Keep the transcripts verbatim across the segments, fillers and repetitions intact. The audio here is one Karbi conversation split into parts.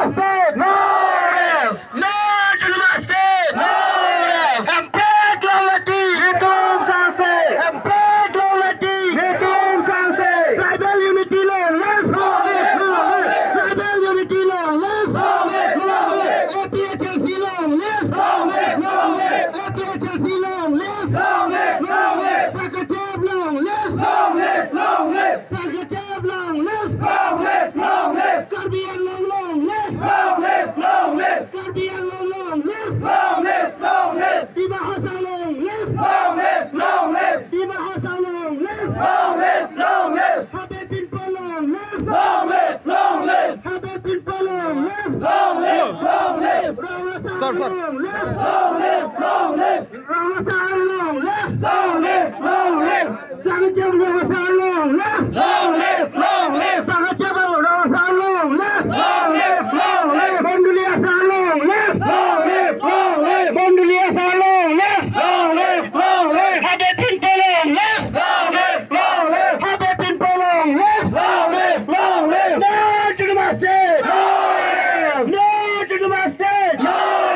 State! No rest! No Autonomous State! No rest! Hempek longle tik! Netum sangse! Hempek longle tik! Netum sangse! Tribal unity long live! Long live! Long live! Tribal unity long live! Long live! Long live! A P H L C long live! Long live! Long live! A P H L C long live! Long live! Long live! Sar Kachep long live! Long live! Long live! Sar Kachep long live! Long live! Long live! Karbi Anglong long live! Long live! Long live! Karbi Anglong long live! Long live! Long live! Dima Hasao long live! Long live! Long live! Dima Hasao long live! Long live! Long live! Habe Pinpo long live! Long live! Long live! Habe Pinpo long live! Long live! Long live! Rong Asar Sir, sir. Long live! Long live! Long live! Rong Asar long live! Long live! Long live! Sar Kachep Rong Asar long live! Long live! Long live! Sar Kachep Rong Asar long live! Long live! Long live! Bonduli Asar long live! Long live! Long live! Bonduli Asar long live! Long live! Long live! Habe Pinpo long live! Long live! Long live! Habe Pinpo long live! Long live! Long live! No Autonomous State! No rest! No Autonomous State! No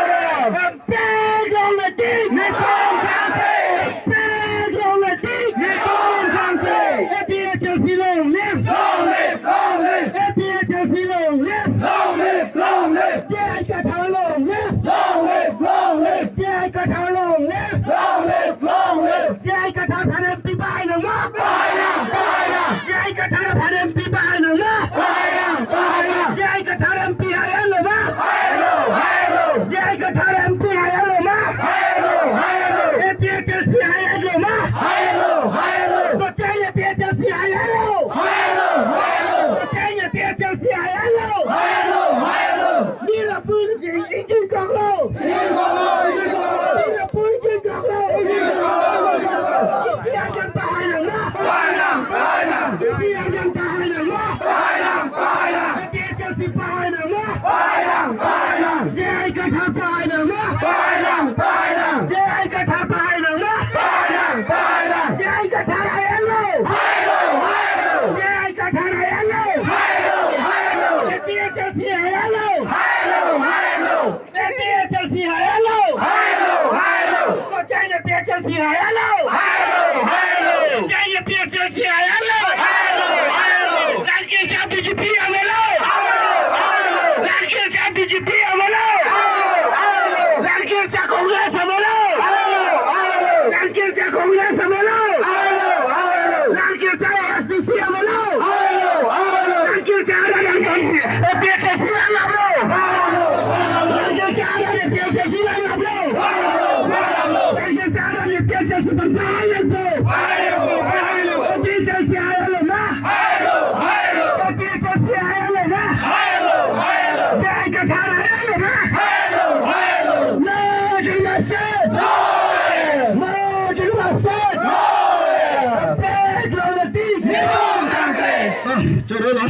rest! Hempek longle tik! Netum sangse! Hempek longle tik! Netum sangse! A P H L C long live! Long live! Long live! A P H L C long live! Long live! Long live! J I Kathar long live! Long live! Long live! J I Kathar long live! Long live! Long live! J I Kathar aphan M P pahai nangma! Pahai nang! Pahai nang! J I Kathar aphan M P pahai nangma! Pahai nang! Pahai nang! J I Kathar M P hai-etlo ma? Hai-etlo! Hai-etlo! J I Kathar M P hai-etlo ma? Hai-etlo! Hai-etlo! A P H L C hai-etlo ma? Hai-etlo! Hai-etlo! Socheng A P H L C hai-etlo! Hai-etlo! Hai-etlo! Socheng A P H L C hai-etlo! Hai-etlo! Hai-etlo! Mir apun jingkoklo! Jingkoklo! Jingkoklo! Mir apun jingkoklo! Jingkoklo! Jingkoklo! Isi arjan pahai nangma? Pahai nang! Pahai nang! Isi arjan pahai nangma? Pahai nang! Pahai nang! A P H L C pahai nangma? Pahai nang! Pahai nang! J I Kathar pahai nangma? Pahai nang! Pahai nang! J I Kathar pahai nangma? Pahai nang! Pahai nang! J I Kathar hai-etlo! Hai-etlo! Hai-etlo! J I Kathar hai-etlo! Hai-etlo! Hai-etlo! A P H L C hai-etlo! Hai-etlo! Hai-etlo! A P H L C hai-etlo! Hai-etlo! Hai-etlo! Socheng A P H L C hai-etlo! Hai-etlo! Hai-etlo! Socheng A P H L C hai-etlo! Hai-etlo! Hai-etlo! Langkircha B J P amelo! Hai-etlo! Hai-etlo! Langkircha B J P amelo! Hai-etlo! Hai-etlo! Langkircha Congress amelo! Hai-etlo! Hai-etlo! Langkircha Congress amelo! Hai-etlo! Hai-etlo! Langkircha A S D C amelo! Hai-etlo! Hai-etlo! Langkircha arat nangthan A P H L C nanglo! Hai-etlo! Hai-etlo! Langkircha arat A P H L C nanglo! Hai-etlo! Hai-etlo! Langkircha arat A P H L C aphan pahai nangpo! Hai-etlo! Hai-etlo! A P H L C hai-etlo ma? Hai-etlo! Hai-etlo! A P H L C hai-etlo ma? Hai-etlo! Hai-etlo! J I Kathar hai-etlo ma? Hai-etlo! Hai-etlo! No Autonomous State! No rest! No Autonomous State! No rest! Hempek longle tik! Netum sangse! Ah, choro lo.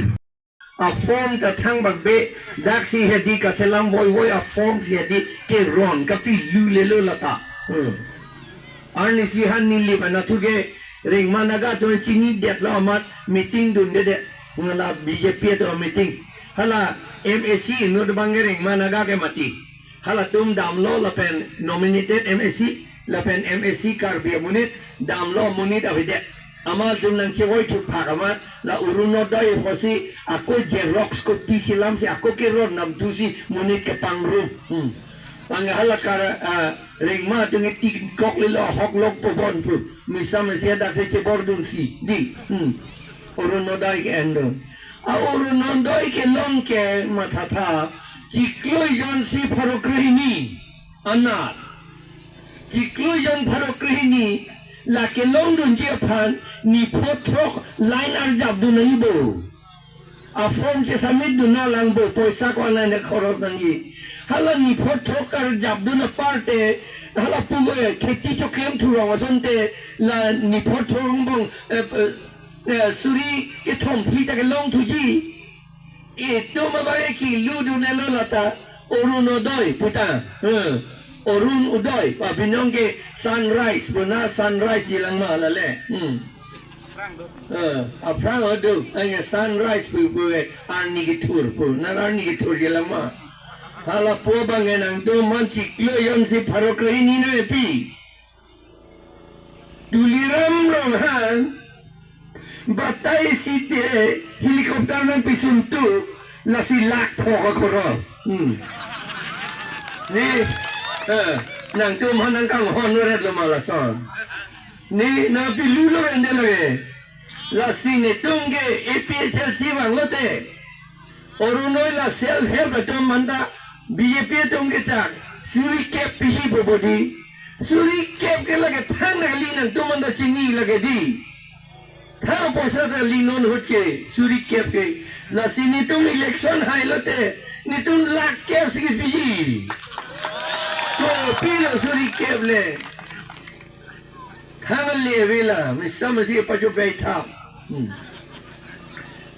A form ta thangbak be, daksi hedi kaselam voivoi a form si hedi keron kapilu lelo lata. Hmm. Arnisi han Nilip anatthu ke Rengma Naga atum chinidetlo amat meeting dundedet. Ngala B J P atum meeting. Hala M A C inut abang ke Rengma Naga ke mati. Halatum damlo lapen nominated M A C, lapen M A C Karbi amonit damlo amonit avedet. Amat atum nangchevoi thuphak amat la Orunodoi apotsi ako xerox copy si lamsi ako keron damthusi monit kepangrum. Hmm. Pang hala kar, ah, Rengma atum ke tikkok lelo ahok lok pobon pu. Misa mesi adak si chebordunsi. Di. Hmm. Orunodoi ke-endun. A Orunodoi kelong ke mathatha chiklo ijon si pharo krehini anat. Chiklo ijon pharo krehini la kelongdunji aphan niphot throk line arjapdun nangjibo. A form chesubmit dun nanglang bo, poisa ko-an nangkhoros nangji. Hala niphot throk arjapdun aparte, hala puvoikheti choklem thurong asonte, la niphot throk angbong, eh, eh, eh, suri kethom phli ta kelongthuji. Itum abang ke kiludun-etlo lata, Orunodoi puta. Eh, Orunodoi, abinong ke sunrise, bona sunrise jilang ma lale. Hmm. Eh, aphrang adu, anya sunrise pu pu eh, arni kethur pu, nang arni kethur je lama. Hala po bang eh nangtum man chiklo jon si pharo kre hini na epi. Tuliram Ronghang, batai site helicopter nangpisung tu, lasi lakh pho ka khoros. Hmm. Ni, eh, nangtum han nangkanghon ret lo ma lason. Ni, nangpilu lo ende lage. Lasi netum ke A P H L C vanglote, Orunodoi la self help atum manta B J P atum kechak suri kep piji pu bodi. Suri kep ke lake thang nangli nangtum manta chini lake di. Thang poisa ta li non ahut ke suri kep ke. Lasi netum election hailote netum lakh kep si kepiji. Kopilo suri kep le. Thang le avela, misa masi pacho pai thap. Hmm.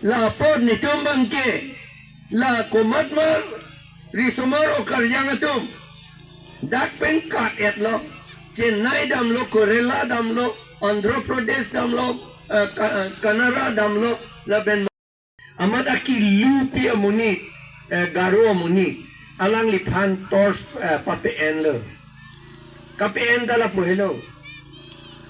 La apot netum bangke, la komatma risomar o karjang atum, dak pen kat-et lo, Chennai damlo, Kerala damlo, Andhra Pradesh damlo, eh, Ka-, eh, Kannada damlo, lapen amat akilupi amonit, eh, Garo amonit, alangliphan torch, eh, pape-en lo. Kape-en ta lapu helo.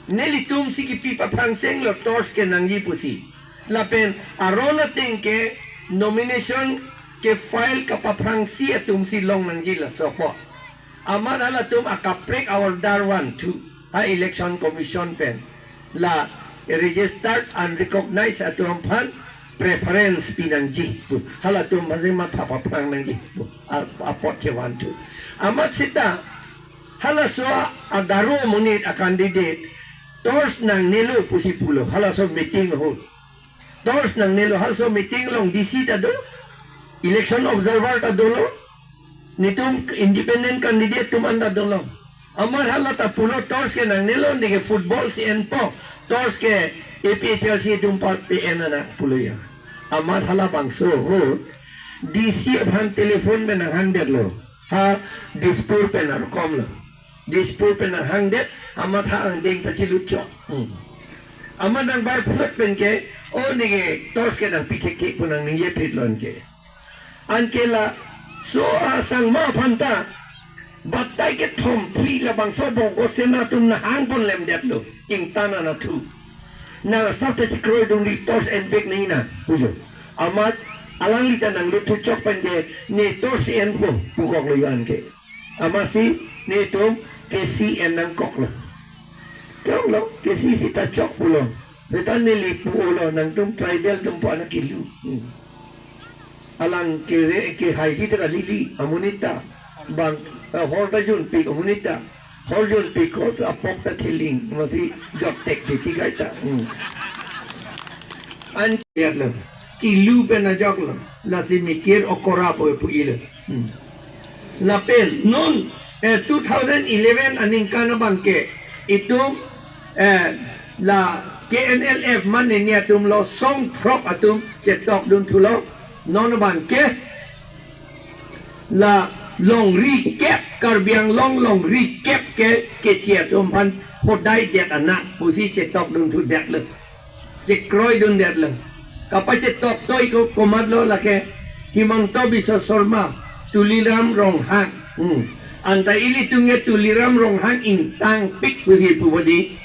Nelitum si kipi paphrang seng lo torch ke nangji pusi. Lapen aron ateng ke nomination ke file kapaphrangsi atum si long nangji laso apot. Amat halatum akaprek order one two ha election commission pen, la registered unrecognized atum aphan preference pinangji pu. Halatum masih matha paphrang nangji pu. A-, apot ke one two. Amat seta halaso a Garo amonit a candidate torch nangnelo pusi pulo. Halaso meeting ahut. Torch nangnelo, halaso meeting along D C ta do, election observer ta dolo, netum independent candidate atum an ta dolo. Amat hala ta pulo torch ke nangnelo, neke football si enpo, torch ke A P H L C atum pape-en nang pulo ya. Amat halabangso ahut D C aphan telephone pen nanghangdetlo. Ha Dispur pen arkom lo. Dispur pen nanghangdet, amat ha angdeng pachilut chok. Hmm. Amat nangbar phulot pen ke, o neke torch ke nangpi thekthe pu nangningje phit lo anke. Anke laso asangma aphan ta, batai kethom phli labangso Bongo Sena atum nanghang pon lemdetlo, ingtan anatthu. Nang asap ta chekroidunri torch envek nangji na, pujo. Amat alangli ta nanglut thu chok pen ke, ne torch enpo, pukoklo yo anke. Amatsi netum K C en nangkoklo. Choklo, K C seta chok pulo. Seta neli pu-olo, nangtum tribal atum pu anak kilu. Hmm. Alang kere, kehaiji ta kalili, amonit ta. Bang, eh, hor ta junpik, amonit ta. Hor junpik ko, apok ta theling, amatsi joktek di tigai ta. Hmm. An kiat lo. Kilu pen ajok lo. Lasi mikir okora po pu-ilo. Hmm. Lapen non, eh, two thousand eleven aningkan abangke itum, eh, la K N L F mane ni atum lo song throk atum chetokdun thulo. Non abangke la longri kep, Karbi Anglong longri kep ke keche atum aphan hodai det anak pusi chetokdun thudetlo. Chekroidundetlo. Kapachetok toi ko komatlo lake Himanta Biswa Sarma, Tuliram Ronghang. Hmm. Anta ilitum ke Tuliram Ronghang ingtangpik pusi pu bodi.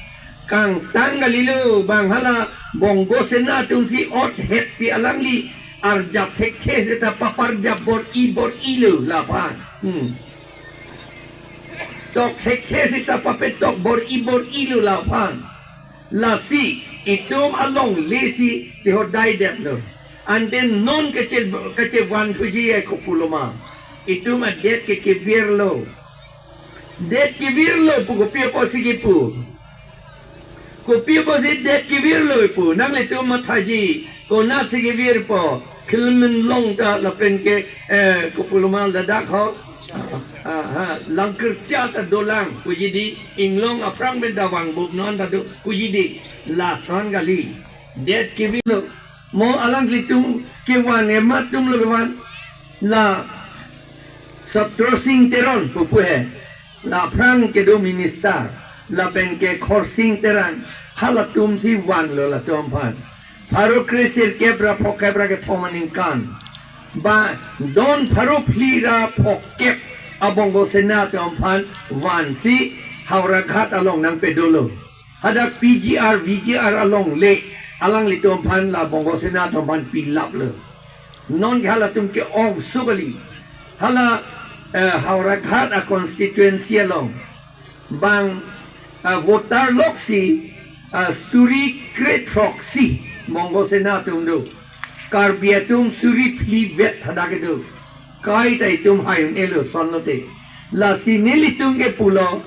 Kangtang kalilo bang hala Bongo Sena atum si ot het si alangli arjap thekthe seta paparjap bor-i bor-ilo laphan. Hmm. Tok thekthe seta papetok bor-i bor-ilo laphan. Lasi itum alongle si chehodaidetlo. Ante non kache, kachevan thuji ai kopuloma. Itum adet ke kevirlo. Det kevirlo pu kopi apotsi kipu. Kopi apotsi det kevirlo pu. Nanglitum mathaji. Konatsi kevirpo. Khilmen long ta lapen ke, eh, kopuloma ladak ho. Ah, ha, Langkircha ta dolang puji di, inglong aphrang pen ta vangbup non ta do puji di, lason kali. Det kevirlo. Mo alanglitum kevan, emat atumlo kevan. La Saptro Singh Teron pupu he. La aphrang kedo minister. lapen ke Khorsing Terang, halatum si vanlo latum aphan. Pharo kre sirkep ra phokep ra kethom aningkan, ba don pharo phli ra phokep a Bongo Sena atum aphan vansi Howraghat along nangpedolo. Hadak P G R, V G R along le alanglitum aphan la Bongo Sena atum aphan pilaplo. Non ke halatum ke-ong su kali. Hala, eh, Howraghat a constituency along bang, ah, voter loksi, ah, suri kre throksi Bongo Sena atum do. Karbi atum suri phli vet hadak kedo. Kaita itum hai un-elo sonlote. Lasi nelitum ke pulo,